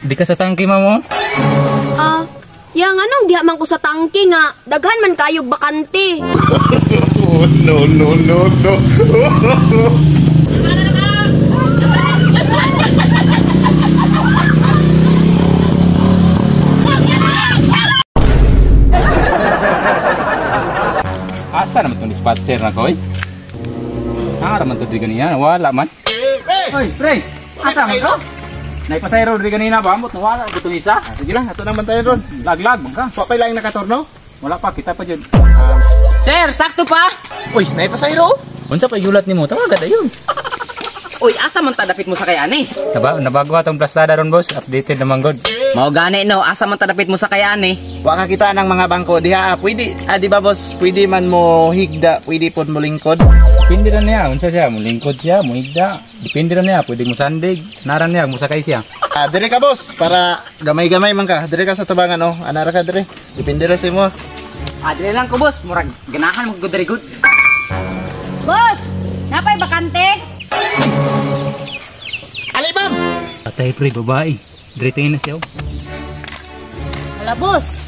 Di ka sa tangke, ma'am, oh. Ah, yang anong diha man ko sa tangke nga, daghan man kayog bakante. Oh, no, no, no, no. Asa naman itong dispatcher na ko, eh? Nara man to di ganina, wala man. Oy, pre! Asa man to? Naipasayro di ganina ba? Ambot, nawala ko itong isa. Ah, sige lang, ato nang bantayan ron. Laglag, man ka. Wa pa'y laing nakatorno? Wala pa, kita pa dyan. Sir, sakto pa! Uy, naipasayro? Unsa pa yulat nimo? Tawagan ayun. Uy, asa man ta dapit mo sakay ani? Nabago atong plastada ron, boss. Updated naman god. Mao gani no, asa man ta dapit mo sakay ani? Wa ka kita ng mga bangko diha. Ah, pwede, ah, di ba boss, pwede man mo higda, pwede pod mo lingkod. Depende ra niya, unsa siya, mulingkod siya, muhigda. Depende ra niya, pwede mo sandig. Naran niya, musakay siya. Ah, dire ka boss, para gamay-gamay man ka. Dire ka sa tubangan oh. Anara ka dire. Depende ra sa imo. Ah, dili lang ko boss, murag ganahan mo gud good. Boss, napay bakante? Ali ma'am. Patay pre, babae. Dire tingin na siya. Oh. Wala, boss.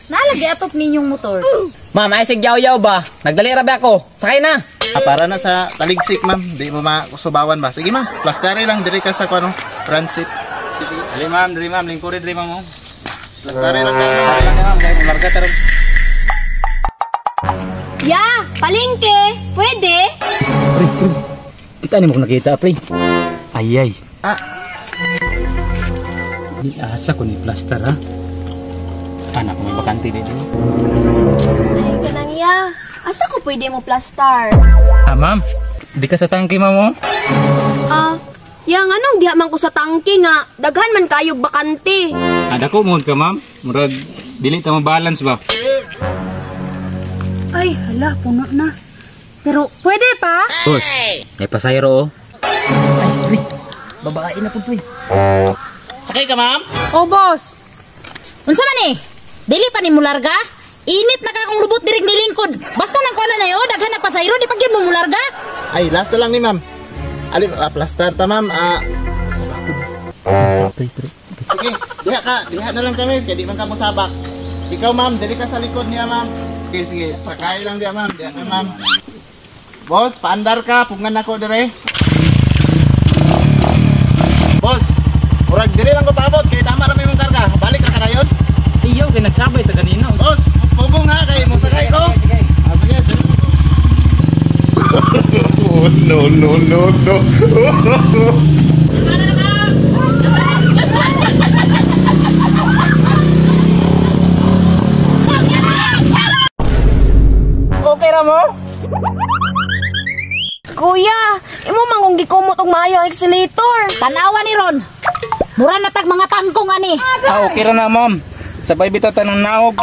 Naalagi atop ninyong motor. Ma'am, ay sig yaw-yaw ba? Nagdali ra ba ako? Sakay na. Ah, para na sa taligsik ma'am, di mo masubawan ba? Sige ma'am, plastare lang dire ka sa kuno, transit. Sige, Ali ma'am, dire ma'am, lingkuri dire ma'am. Oh. plastare lang ka. Dali lang ma'am, dahil larga taron. Ya, palengke, pwede? Pre, pre. Kita ni mo kung nakita, pre. Ay ay. Ah, Di asa ko ni plaster ha. Anak ko may bakante dito. Ay, kanang ya. Asa ko pwede mo plastar? Ah, ma'am. Di ka sa tangke, ma'am, oh. Ah, yang anong diha man ko sa tangke nga, daghan man kayog bakante. Ada ko mo ka, ma'am. Murag dili ta mo balance ba? Ay, hala, puno na. Pero pwede pa? Boss, may pasayro oh. Ay, pre. Babae na pud pre. Sakay ka ma'am. Oh, boss. Unsa man eh? Dili pa ni mularga? Init na ka kung lubot direk nilingkod. Basta nang kuana na yo, daghan na pasayro, di pa gyud mo mularga. Ay, last na lang ni ma'am. Ali, ah, plastar ta ma'am. Ah, Pre, pre. sige, diha ka, diha na lang kami kay di man ka mosabak. Ikaw ma'am, diri ka sa likod niya ma'am. Sige, sige, sakay lang diha ma'am, diha ka ma'am. Boss, paandar ka, pungan ako dire. Boss, murag diri lang ko paabot kay tama ra may imong karga. Balik ra ka dayon. Ayaw, kay nagsabay ta ganina. Boss, pugong ha kay mo sakay ko. Ah, sige, diri ko. Oh, no, no, no, no. Okay ra mo? Kuya, imo mangong gikumot og maayo ang accelerator. Tanawa ni Ron. Mura na tag mga tangkong ani. Ah, okay ra na, ma'am. Sabay bitaw tanong naog.